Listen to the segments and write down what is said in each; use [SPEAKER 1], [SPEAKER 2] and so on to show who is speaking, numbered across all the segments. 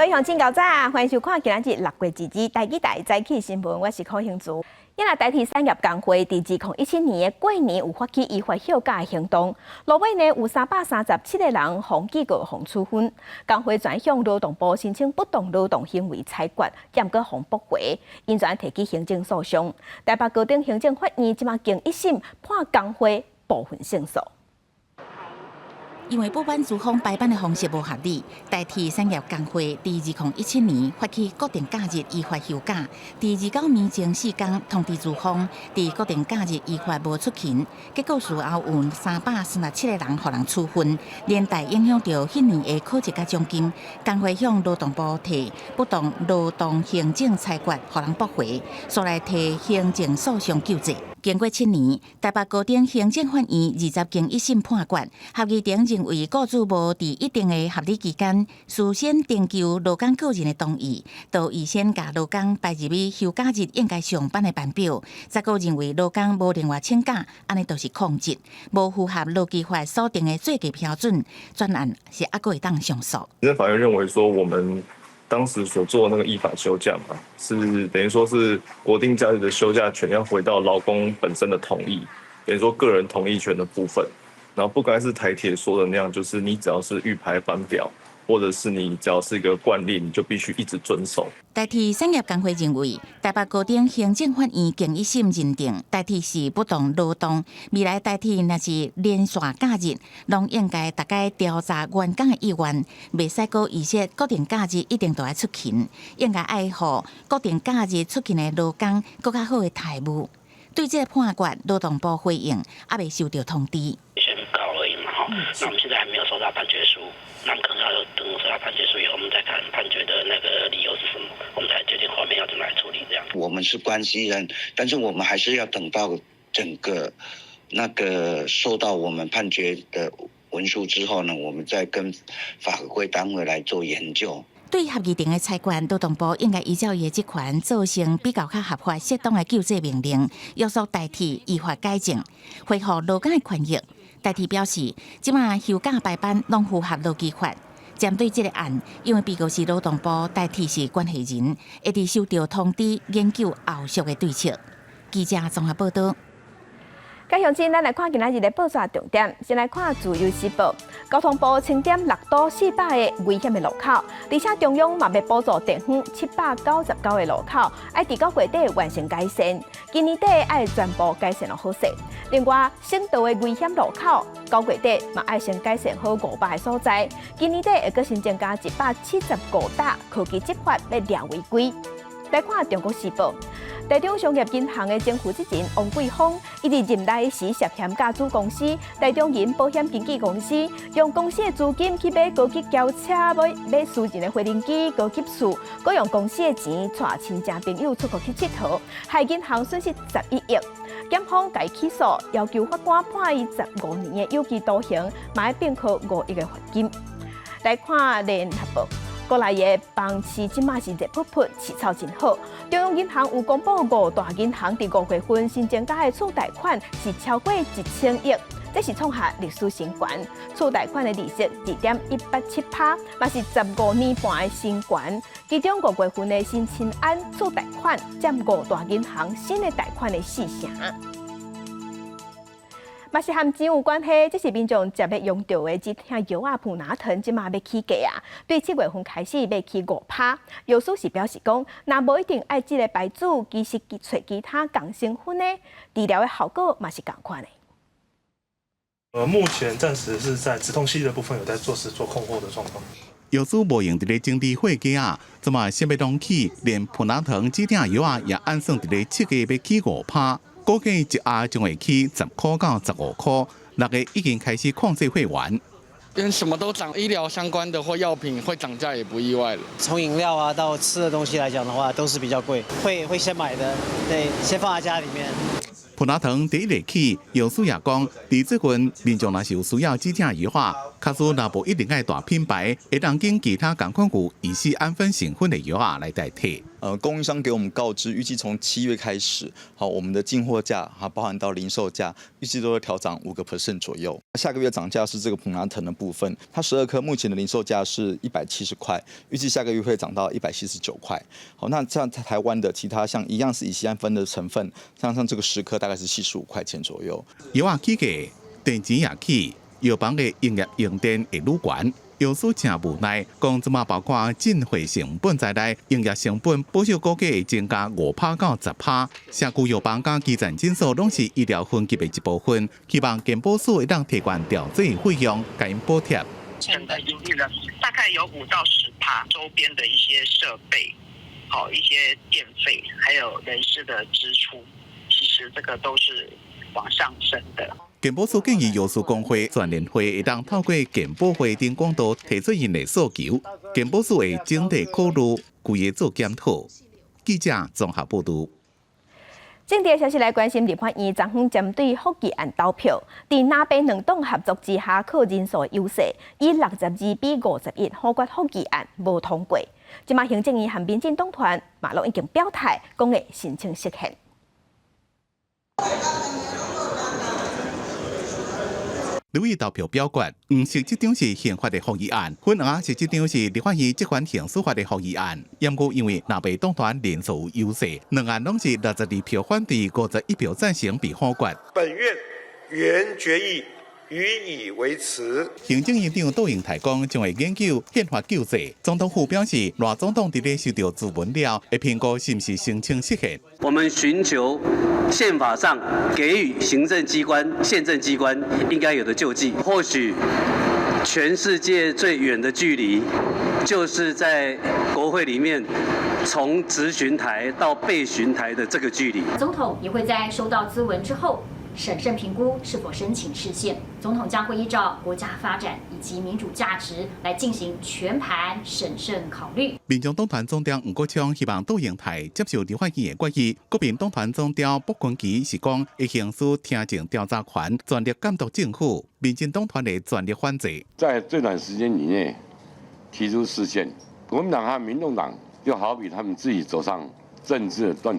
[SPEAKER 1] 位鄉親，𠢕早，歡迎收看今仔日6月22台語台早起新聞，我是柯興珠。今日台鐵產業工會佇2017年的過年有發起依法休假的行動，落尾呢有337個人予警告予處分。工會轉向勞動部申請不當勞動行為裁決，毋過予駁回，𪜶轉提起行政訴訟。台北高等行政法院這馬經一審判工會部分勝訴。
[SPEAKER 2] 因為補班資方排班的方式無合理，台鐵產業工會佇2017年發起國定假日依法休假，佇29年前4工通知資方，佇國定假日依法無出勤，結果事後有337個人予人處分，連帶影響著彼年的考績佮獎金。工會向勞動部提不當勞動行政裁決，予人駁回，煞來提行政訴訟救濟。經過7年，台北高等行政法院20經一審判決，合議庭認為雇主無佇一定的合理期間，事先徵求勞工個人的同意，就預先共勞工排入去休假日應該上班的班表，再閣認為勞工無另外請假，按呢就是曠職，無符合勞基法所定的最低標準，專案是猶閣會當上訴。
[SPEAKER 3] 行政法院認為說，我們當時所做的那個依法休假嘛，是等於說是國定假日的休假權要回到勞工本身的同意，等於說個人同意權的部分，然後不該是台鐵說的那樣，就是你只要是預排班表，或者是你只要是一個慣例，你就必須一直遵守。
[SPEAKER 2] 台鐵產業工會認為，台北高等行政法院經一審認定，台鐵是不當勞動。未來台鐵若是連續假日，攏應該逐擺調查員工的意願，袂使閣預設國定假日一定都愛出勤，應該愛予國定假日出勤的勞工閣較好的待遇。對這個判決，勞動部回應，猶未收著通知。
[SPEAKER 4] 宣告而已嘛，哈，那我們現在還沒有收到判決書，那我們可能要等收到判決書以後，我們再看判決的那個理由是什麼，我們才決定後面要怎麼來處理這樣。
[SPEAKER 5] 我們是關係人，但是我們還是要等到整個那個收到我們判決的文書之後呢，我們再跟法規單位來做研究。
[SPEAKER 2] 對合議庭的裁決，勞動部應該依照伊的職權，做成比較較合法、適當的救濟命令，約束台鐵依法改正，恢復勞工的權益。台鐵表示，這馬休假排班攏符合勞基法。針對這個案，因為被告是勞動部，台鐵是關係人，會佇收著通知研究後續的對策。記者綜合報道。
[SPEAKER 1] 各鄉親，咱來看今仔日的報紙重點。先來看《自由時報》，交通部清點六都400個危險的路口，而且中央嘛欲補助地方799個路口，愛佇9月底完成改善，今年底愛全部改善予好勢。另外，省道的危險路口，9月底嘛愛先改善好500個所在，今年底會閣新增加175搭科技執法欲掠違規。來看《中國時報》，台中商業銀行的前負責人王桂峰，伊佇任內時涉嫌佮子公司台中銀保險經紀公司，用公司的資金去買高級轎車、買私人的飛行機、高級厝，閣用公司的錢帶親戚朋友出國去𨑨迌，害銀行損失11億。檢方共伊起訴，要求法官判伊15年的有期徒刑，嘛欲併科5億的罰金。來看聯合報。國內的房市這馬是熱噗噗，市草真好。中央銀行有公布五大銀行佇5月份新增加的次貸款是超過1000億，這是創下歷史新高。次貸款的利息2.187趴，嘛是15年半的新高。其中5月份的新青安次貸款佔五大銀行新的貸款的4成。嘛是和錢有關係，這是民眾食欲用著的止疼藥仔普拿疼，這馬欲起價啊！對7月份開始欲起5趴。藥師是表示講，若無一定愛這个牌子，其實揣其他仝成分的治療的效果嘛是仝款的。
[SPEAKER 6] 目前暫時是在止痛劑的部分有在做實做控貨的狀況。
[SPEAKER 7] 藥師無閒佇咧整理貨架啊，這馬啥物攏起，連普拿疼止疼藥仔也按算佇咧7月欲起5趴。估計一盒將會起10塊到15塊，6月已經開始控制貨源。
[SPEAKER 8] 因為什麼都漲，醫療相關的或藥品會漲價也不意外了。
[SPEAKER 9] 從飲料啊到吃的東西來講的話，都是比較貴，會先買的，對，先放在家裡面。
[SPEAKER 7] 普拿疼第一日起，藥師也講，佇最近民眾若是有需要止疼藥仔，假使若無一定愛大品牌，會當揀其他仝款有乙酰氨酚成分的藥仔來代替。
[SPEAKER 10] 供應商給我們告知，預計從7月開始，好，我們的進貨價，哈，包含到零售價，預計都會調漲5% 左右。下個月漲價是這個普拿疼的部分，它12顆目前的零售價是170塊，預計下個月會漲到179塊。好，那像台灣的其他像一樣是乙酰氨酚的成分，像這個10顆大概是75塊錢左右。
[SPEAKER 7] 藥仔起價，電錢也起，藥房的營業用電會愈懸。藥師誠無奈，講這馬包括進貨成本在內，營業成本保守估計會增加5趴到10趴。社區藥房佮基層診所攏是醫療分級的一部分，希望健保署會當提懸調劑費用，共𪜶補貼。
[SPEAKER 11] 成本大概有5到10趴，周邊的一些設備，好一些電費，還有人事的支出，其實這個都是往上升的。
[SPEAKER 7] 健保署建議藥師公會全聯會會當透過健保會頂管道提出𪜶的訴求，健保署會整體考慮，規个做檢討。記者綜合報導。
[SPEAKER 1] 政治消息來關心，立法院昨昏針對覆議案投票，佇藍白兩黨合作之下，靠人數優勢，以62比51否決覆議案無通過。這馬行政院和民進黨團嘛攏已經表態，講會申請釋憲。
[SPEAKER 7] 留意投票表決，黃色這張是憲法的覆議案，粉紅色這張是立法院職權行使法的覆議案。毋過因為藍白黨團人數有優勢，兩案攏是62票反對，51票贊成被否決。
[SPEAKER 12] 本院原決議予以維持。
[SPEAKER 7] 行政院長杜榮泰講，將會研究憲法救濟。總統府表示，賴總統佇咧收到諮文了，會評估是毋是申請釋憲。
[SPEAKER 13] 我們尋求憲法上給予行政機關、憲政機關應該有的救濟。或許全世界最遠的距離，就是在國會裡面，從質詢台到備詢台的這個距離。
[SPEAKER 14] 總統也會在收到諮文之後，審慎評估是否申請釋憲。總統將會依照國家發展以及民主價值來進行全盤審慎考慮。
[SPEAKER 7] 民眾黨團總召黃國昌希望杜榮泰接受立法院的決議。國民黨團總召卜坤琪是講，會行使聽證調查權，全力監督政府。民進黨團會全力反制。
[SPEAKER 15] 在最短時間裡內提出釋憲，國民黨和民眾黨就好比他們自己走上政治斷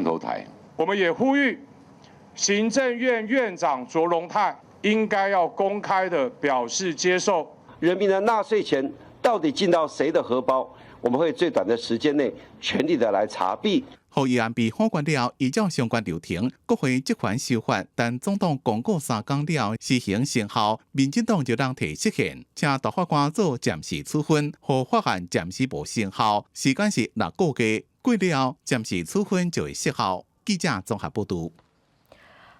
[SPEAKER 15] 頭台。
[SPEAKER 16] 我們也呼籲行政院院長卓榮泰應該要公開的表示接受。
[SPEAKER 17] 人民的納稅錢到底進到誰的荷包？我們會最短的時間內全力的來查弊。
[SPEAKER 7] 覆議案被否決了，依照相關流程，國會職權修法，等總統公告3工了施行生效，民進黨就通提釋憲，請大法官做暫時處分，予法案暫時無生效，時間是6個月，過了暫時處分就會失效。記者綜合報導。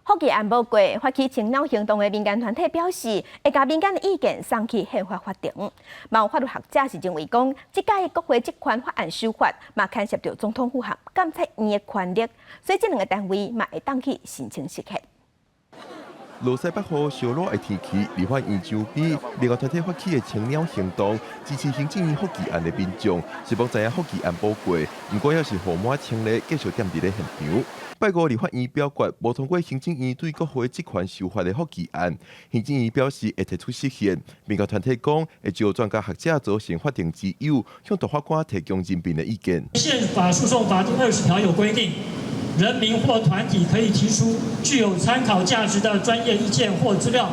[SPEAKER 1] 覆議案無過，發起青鳥行動的民間團體表示，會共民間的意見送去憲法法庭。嘛有法律學者是認為講，這屆國會職權法案修法，嘛牽涉著總統府和監察院的權力，所以這兩个單位嘛會當去申請釋憲。
[SPEAKER 18] 落西北雨燒熱的天氣，立法院周邊，另外團體發起的青鳥行動，支持行政院覆議案的民眾，是罔知影覆議案無過，毋過猶是雨滿穿咧，繼續踮佇咧現場。拜五立法院表決無通過行政院對國會職權修法的覆議案，行政院表示會提出釋憲，民間團體講會招專家學者組成法庭之友，向大法官提供人民的意見。
[SPEAKER 19] 憲法訴訟法第20條有規定，人民或團體可以提出具有參考價值的專業意見或資料，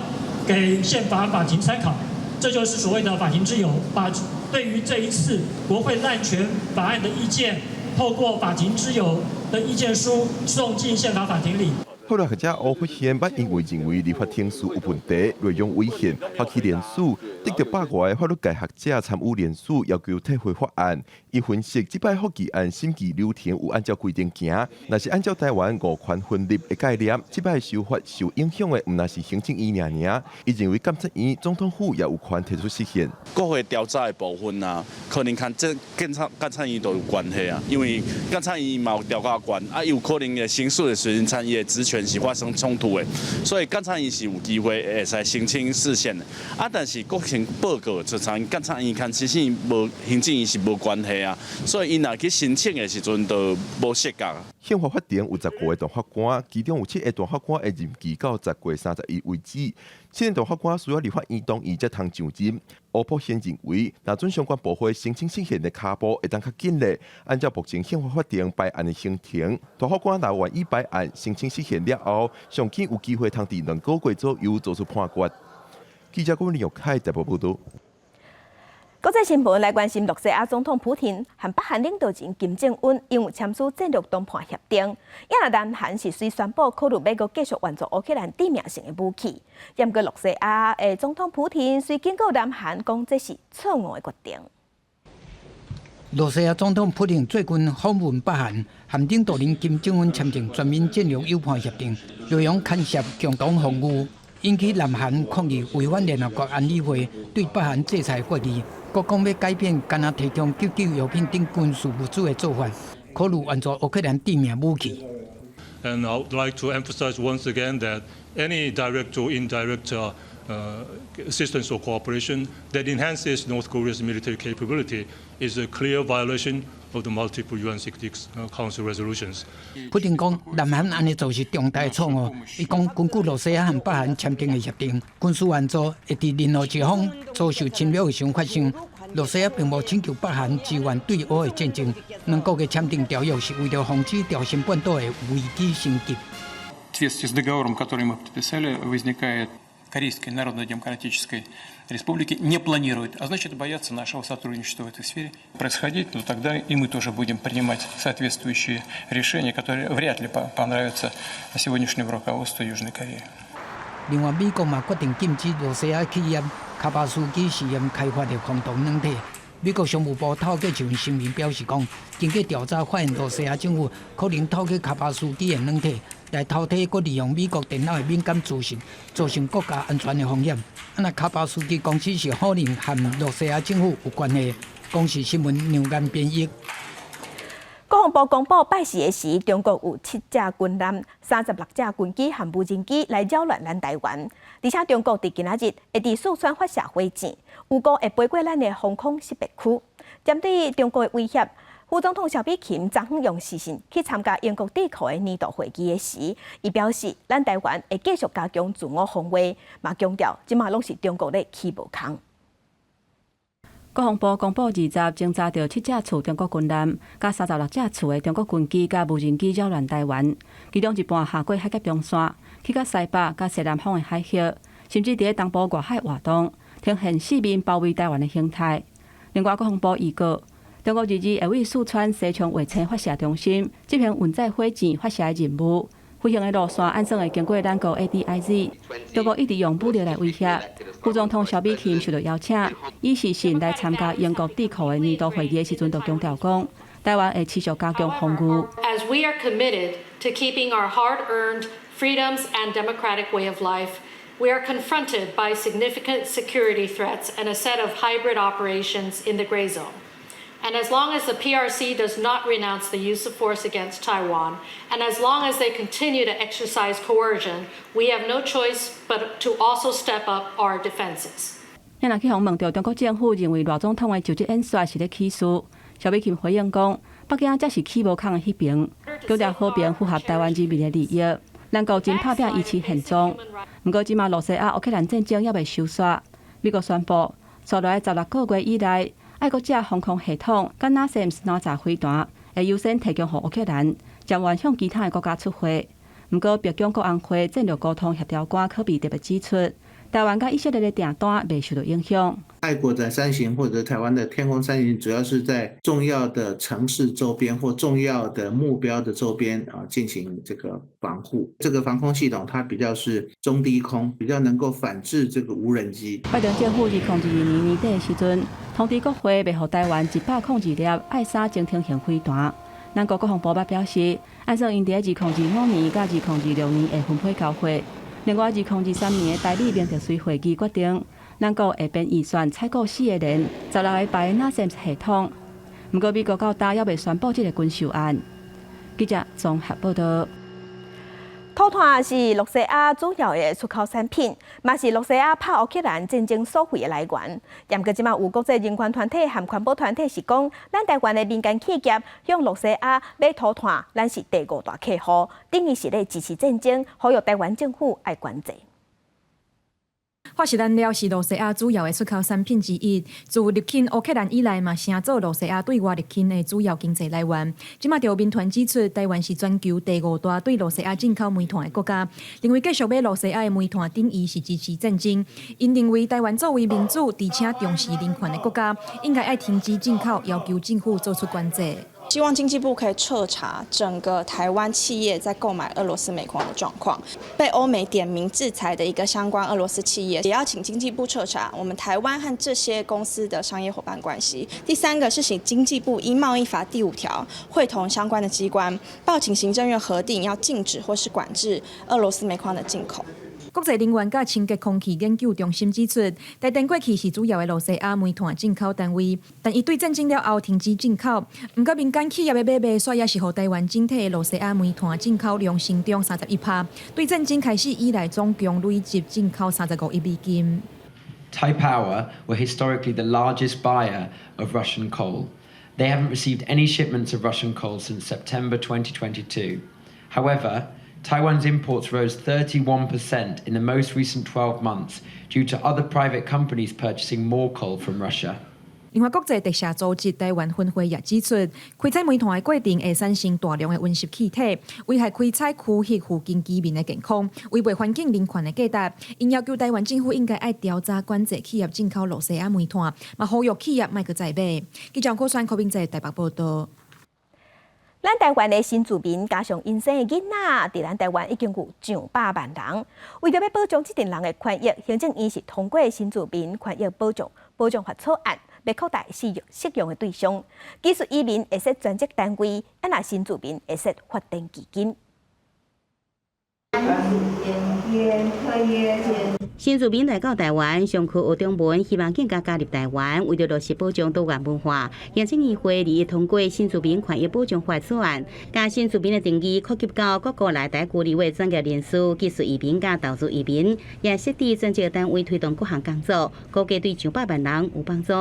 [SPEAKER 19] 給憲法法庭參考，這就是所謂的法庭之友。把對於這一次國會濫權法案的意見，透過法庭之友的意見書送進憲法法庭裡。
[SPEAKER 18] 法律學者吳福賢捌因為認為立法程序有問題，內容違憲，發起聯署，得著百外个法律界學者參與聯署，要求退回法案。伊分析，這擺覆議案審議流程有按照規定行，若是按照台灣五權分立的概念，這擺修法受影響的毋但是行政院爾爾。伊認為監察院、總統府也有權提出釋憲。
[SPEAKER 20] 國會調查的部分啊，可能佮這監察院都有關係啊，因為監察院嘛有調查權，啊，有可能會行使的時陣，伊的職權是發生衝突的，所以監察院是有機會會使申請釋憲的。啊，但是國情報告就像監察院佮其實無行政院是無關係啊，所以𪜶若去申請的時陣就無適合。
[SPEAKER 18] 憲法法庭有15個大法官，其中有七个大法官的任期到10月31為止。七个大法官需要立法院同意才通上任。吳博賢認為，若準相關部會申請釋憲的跤步會當較緊咧。按照目前憲法法定排案的行程，大法官若願意排案申請釋憲了後，上緊有機會通佇2個月左右做出判決。記者郭林玉凱台北報導。
[SPEAKER 1] 國際新聞來關心，羅西亞總統普廷和北韓領導人金正恩因有簽署戰略談判協定，也若南韓是隨宣布考慮欲閣繼續援助烏克蘭致命性的武器。毋過羅西亞的總統普廷隨警告南韓，講這是錯誤的決定。
[SPEAKER 21] 羅西亞總統普廷最近訪問北韓，和領導人金正恩簽訂全面戰略友伴協定，內容牽涉共同防禦，引起南韓抗議違反聯合國安理會對北韓制裁決議。閣講欲改變干焦提供急救藥品等軍事物資的做法，考慮援助烏克蘭致命武器。
[SPEAKER 22] And I would like to emphasize once again that any direct or indirect assistance or cooperation that enhances North Korea's military capability is a clear violation of the multiple UN Security Council resolutions.
[SPEAKER 21] 普丁講，南韓按呢做是重大錯誤。伊講，根據羅西亞和北韓簽訂的協定，軍事援助會佇任何一方遭受侵略的時發生。羅西亞並無請求北韓支援對烏的戰爭。兩國的簽訂條約是為著防止朝鮮半島的危機升級。
[SPEAKER 23] В соответствии с договором, который мы подписали, возникает Корейской Народно-Демократической Республики не планирует, а значит, боятся нашего сотрудничества в этой сфере. Происходить, но тогда и мы тоже будем принимать соответствующие решения, которые вряд ли понравятся сегодняшнему руководству Южной Кореи.
[SPEAKER 21] 另外，美國嘛決定禁止羅西亞企業卡巴斯基實驗開發的防毒軟體。美國商務部透過一份聲明表示講，經過調查發現，羅西亞政府可能透過卡巴斯基的軟體來偷提閣利用美國電腦的敏感資訊，造成國家安全的風險。啊，若卡巴斯基公司是否認和羅西亞政府有關係。公視新聞梁岩編譯。
[SPEAKER 1] 國防部公布拜四的時，中國有七架軍艦、36架軍機和無人機來擾亂咱台灣，而且中國佇今仔日會佇四川發射火箭，預估會飛過咱的防空識別區。針對中國的威脅，副總統蕭美琴昨昏用視訊去參加英國智庫的年度會議的時，伊表示，咱台灣會繼續加強自我防衛，嘛強調這馬攏是中國咧起無空。
[SPEAKER 24] 國防部公布20偵查著七架次中國軍艦，佮36架次的中國軍機佮無人機擾亂台灣，其中一半下過海峽中線，去到西北佮西南方的海域，甚至佇咧東部外海活動，呈現四面包圍台灣的形態。另外，國防部預告，中國22會為四川西昌衛星發射中心執行運載火箭發射的任務。飛行的路線按算會經過咱國 ADIZ。中國一直用武力來威脅。副總統蕭美琴受到邀請，以視訊來參加英國智庫的年度會議的時陣，就強調講，台灣會持續加強防禦。
[SPEAKER 25] As we are committed to keeping our hard-earned freedoms and democratic way of life, we are confronted by significant security threats and a set of hybrid operations in the gray zone. And as long as the PRC does not renounce the use of force against Taiwan, and as long as they continue to exercise coercion, we have no choice but to also step up our defenses.
[SPEAKER 24] 若去予問著中國政府認為賴總統的就職演說是咧起事，蕭美琴回應講，北京才是起無空的彼爿，強調和平符合台灣人民的利益，咱國真拍拚維持現狀。毋過，這馬羅西亞烏克蘭戰爭猶未收煞，美國宣布，紲落來16個月以內，愛國者防空系統佮 NASAMS 哪吒飛彈會優先提供予烏克蘭，暫緩向其他的國家出貨。毋過，白宮國安會戰略溝通協調官柯比特別指出，台灣佮以色列的訂單袂受到影響。
[SPEAKER 26] 愛國者三型或者台灣的天空三型，主要是在重要的城市周邊或重要的目標的周邊啊進行這個防護。這個防空系統它比較是中低空，比較能夠反制這個無人機。
[SPEAKER 24] 拜登政府2022年年底的時陣，通知國會欲予台灣102粒愛沙偵聽型飛彈。咱國國防部捌表示，按算𪜶佇2025年佮2026年會分批交貨。另外，2023年的台美明特隨會議決定，咱國會編預算採購四個連16個排的 NASAMS 系統。毋過，美國到今猶未宣布這個軍售案。記者綜合報道。
[SPEAKER 1] 土炭是羅西亞主要的出口產品，嘛是羅西亞拍烏克蘭戰爭所費的來源。毋過這馬有國際人權團體和環保團體是講，咱台灣的民間企業向羅西亞買土炭，咱是第五大客戶，等於是咧支持戰爭，呼籲台灣政府愛關注。
[SPEAKER 2] 化石燃料是露西亞主要的出口產品之一，自入侵烏克蘭以來，嘛成做露西亞對外入侵的主要經濟來源。這馬著民團指出，台灣是全球第五大對露西亞進口煤炭的國家，認為繼續買露西亞的煤炭等於是支持戰爭。𪜶認為台灣作為民主而且重視人權的國家，應該愛停止進口，要求政府做出抉擇。
[SPEAKER 3] 希望經濟部可以徹查整個台灣企業在購買俄羅斯煤礦的狀況，被歐美點名制裁的一個相關俄羅斯企業，也要請經濟部徹查我們台灣和這些公司的商業夥伴關係。第三個是請經濟部依貿易法第五條，會同相關的機關報請行政院核定，要禁止或是管制俄羅斯煤礦的進口。
[SPEAKER 2] 國際能源佮清潔空氣研究中心指出，台電過去是主要的露西亞煤炭進口單位，但伊對戰爭了後停止進口。毋過民間企業的買賣，煞也是予台灣整體的露西亞煤炭進口量成長31%。對戰爭開始以來，總共累積進口35億美金。
[SPEAKER 4] Taipower were historically the largest buyer of Russian coal. They haven't received any shipments of Russian coal since September 2022. However, Taiwan's imports rose 31% in the most recent 12 months due to other private companies purchasing more coal from Russia.
[SPEAKER 2] 另外，國際特赦組織台灣分會也指出，開採煤炭的過程會產生大量的溫室氣體，危害開採區域附近居民的健康，違背環境人權的價值。𪜶要求台灣政府應該愛調查管制企業進口露西亞煤炭，嘛呼籲企業莫閣再買。記者郭川柯明在台北報道。
[SPEAKER 1] 咱台灣的新住民加上𪜶生的囡仔，佇咱台灣已經有上百萬人。為著欲保障這陣人的權益，行政院是通過新住民權益保障法草案，欲擴大適用的對象。技術移民會設專職單位，啊若新住民會設發展基金。
[SPEAKER 5] 新住民來到台灣上課學中文，希望更加加入台灣。為著落實保障多元文化，行政院會議通過新住民權益保障法草案，將新住民的定義擴及到各國來台居留的專業人士、技術移民佮投資移民，也設置專職單位推動各項工作，估計對上百萬人有幫助。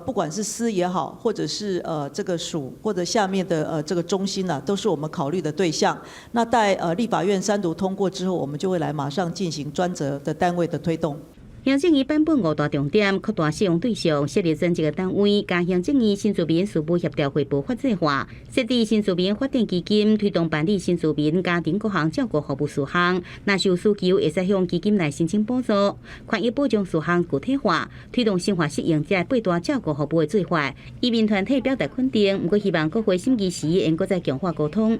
[SPEAKER 6] 不管是司也好，或者是這個署或者下面的這個中心呢，都是我們考慮的對象。那待立法院三讀通過之後，我們就會來馬上進行專責的單位的推動。
[SPEAKER 5] 行政院版本五大重點，擴大適用對象，設立專職的單位，將行政院新住民事務協調會報法制化，設置新住民發展基金，推動辦理新住民家庭各項照顧服務事項。若是有需求，會使向基金來申請補助。權益保障事項具體化，推動深化適應這八大照顧服務的做法。移民團體表達肯定，毋過希望國會審議時，會閣再強化溝通。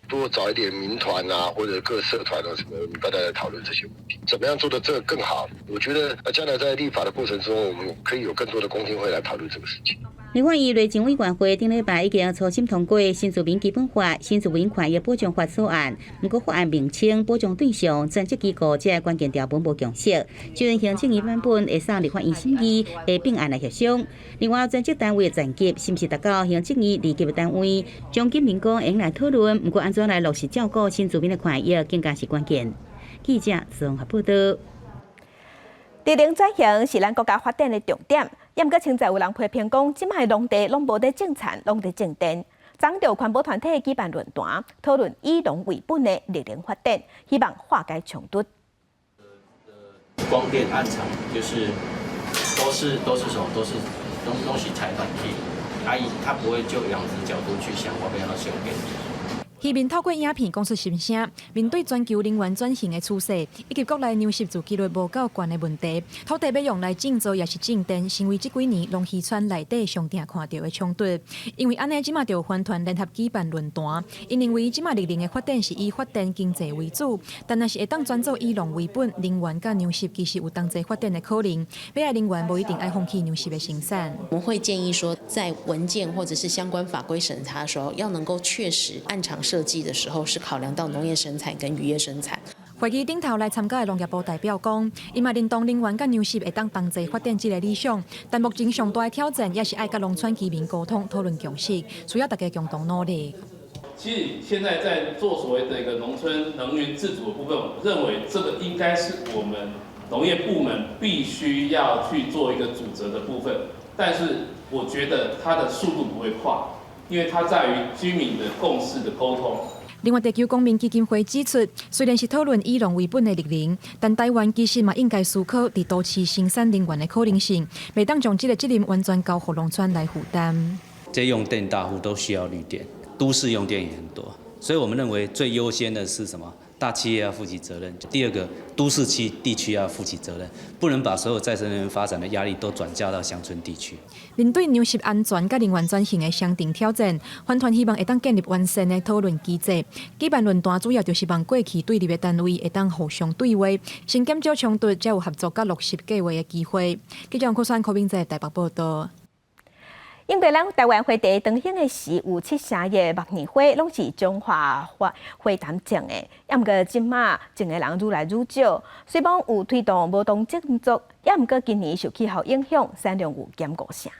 [SPEAKER 8] 多找一點民團啊，或者各社團啊，什麼，我們大家來討論這些問題，怎麼樣做得這個更好？我覺得將來在立法的過程中，我們可以有更多的公聽會來討論這個事情。
[SPEAKER 5] 立法院內政委員會頂禮拜已經初審通過新住民基本法、新住民權益保障法草案，毋過法案名稱、保障對象、專職機構這個關鍵條文無共識，雖然行政院版本會送立法院審議，會併案來協商。另外，專職單位的層級是毋是達到行政院二級的單位，張錦明講會來討論，毋過按怎來落實照顧新住民的權益，更加是關鍵。記者綜合報道。
[SPEAKER 1] 綠能轉型是咱國家發展的重點，也毋過現在有人批評講，這擺農地攏無佇種田，攏佇種電。昨著環保團體舉辦論壇，討論以農為本的綠能發展，希望化解衝突。
[SPEAKER 27] 光電案場就是都是什麼？都是東西財團去，他不會就養殖角度去想，我欲按怎省電。
[SPEAKER 2] 漁民透過影片講出心聲，面對全球能源轉型的趨勢，以及國內糧食自給率無夠懸的問題，土地欲用來種作抑是種電，成為這幾年農漁村內底上定看著的衝突。因為按呢，這馬就環團聯合舉辦論壇，𪜶認為這馬綠能的發展是以發展經濟為主，但若是會當轉做以農為本，能源佮糧食其實有同齊發展的可能。欲愛能源無一定愛放棄糧食的生產。
[SPEAKER 28] 我們會建議說，在文件或者是相關法規審查的時候，要能夠確實案場設計的時候，是考量到農業生產跟漁業生產。
[SPEAKER 2] 會議頂頭來參加的農業部代表講，伊嘛認同能源佮糧食會當同齊發展這個理想，但目前上大的挑戰也是愛佮農村居民溝通討論共識，需要大家共同努力。
[SPEAKER 29] 其實現在在做所謂的一個農村能源自主的部分，我認為這個應該是我們農業部門必須要去做一個主責的部分，但是我覺得它的速度不會快，因為它在於居民的共識的溝通。
[SPEAKER 2] 另外，地球公民基金會指出，雖然是討論以農為本的綠能，但台灣其實嘛應該思考佇都市生產能源的可能性，袂當將這个責任完全交予農村來負擔。
[SPEAKER 9] 這用電大戶都需要綠電，都市用電也很多，所以我們認為最優先的是什麼？大企業要負起責任。第二個，都市區地區要負起責任，不能把所有再生能源發展的壓力都轉嫁到鄉村地區。
[SPEAKER 2] 面對糧食安全佮能源轉型的雙重挑戰，環團希望會當建立完善的討論機制。舉辦論壇主要就是望過去對立的單位會當互相對話，先減少衝突，才有合作佮落實計劃的機會。記者郭選柯明在台北報道。
[SPEAKER 1] 英國咱台灣花地當興的時，有七成的木棉花攏是彰化花花壇種的，抑毋過這馬種的人愈來愈少。雖罔有推動無糖種作，抑毋過今年受氣候影響，產量有減五成。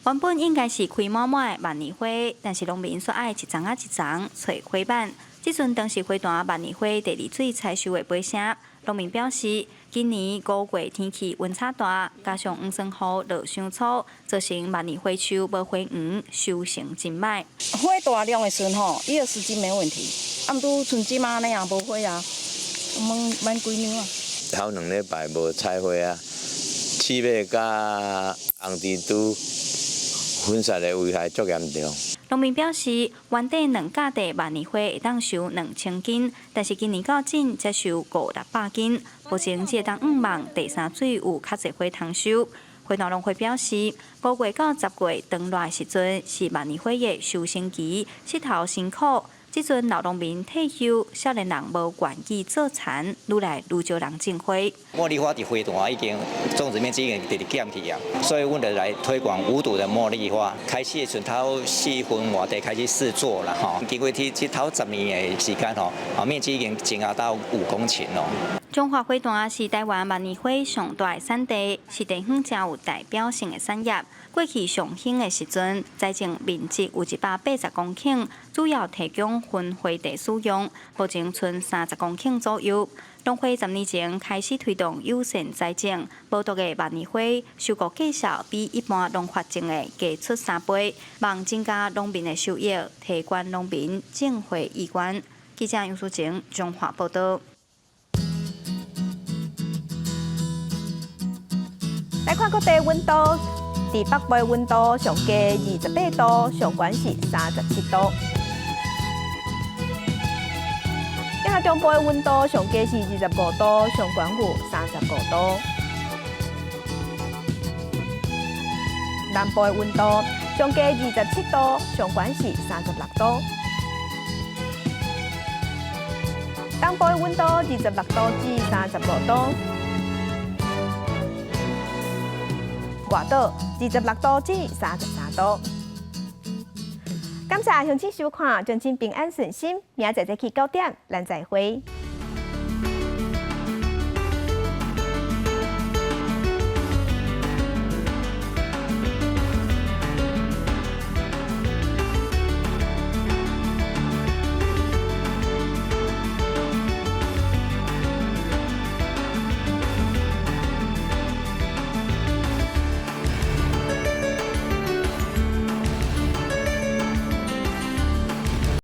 [SPEAKER 10] 原本應該是開滿滿的萬年花，但是農民煞愛一叢仔一叢揣花瓣。這陣當是花壇萬年花第二水採收的尾聲。農民表示，今年五月天氣溫差大，加上黃酸雨落傷粗，造成萬年花樹無花黃，收成真䆀。
[SPEAKER 11] 花大量的時陣吼，伊個時機沒問題。啊，毋過像這馬按呢啊，無花啊，免幾兩啊。
[SPEAKER 12] 頭兩禮拜無採花啊，刺尾佮紅蜘蛛粉虱的危害足嚴重。
[SPEAKER 10] 農民表示，原底兩甲地萬年花會當收2000斤，但是今年到今才收五六百斤。目前只會當向望第三水有較濟花通收。花壇農會表示，5月到10月當熱的時陣是萬年花的收成期，勢頭辛苦。這陣老農民退休，少年人無願意做田，愈來愈少人種花。
[SPEAKER 13] 茉莉花佇花壇已經種植面積已經直直減去啊，所以阮就來推廣無毒的茉莉花。開始的時陣頭4分外地開始試做啦，吼，經過這頭10年的時間吼，面積已經增加到5公頃咯。
[SPEAKER 10] 彰化花壇是台灣萬年花上大的產地，是地方誠有代表性的產業。過去上興的時陣，栽種面積有180公頃，主要提供分花地使用，目前賰30公頃左右。農會10年前開始推動友善栽種，無毒的萬年花收穫價數比一般農法種的高出3倍，望增加農民的收益，提懸農民種花意願。記者楊淑晴彰化報道。
[SPEAKER 1] 來看各地溫度，佇北部的溫度上低28度，上懸是37度。今中部的溫度上低是25度，上懸有35度。南部的溫度上低27度，上懸是36度。東部的溫度26度至35度。外島26度至33度。感謝鄉親收看，祝恁平安順心，明仔載早起9點，咱再會。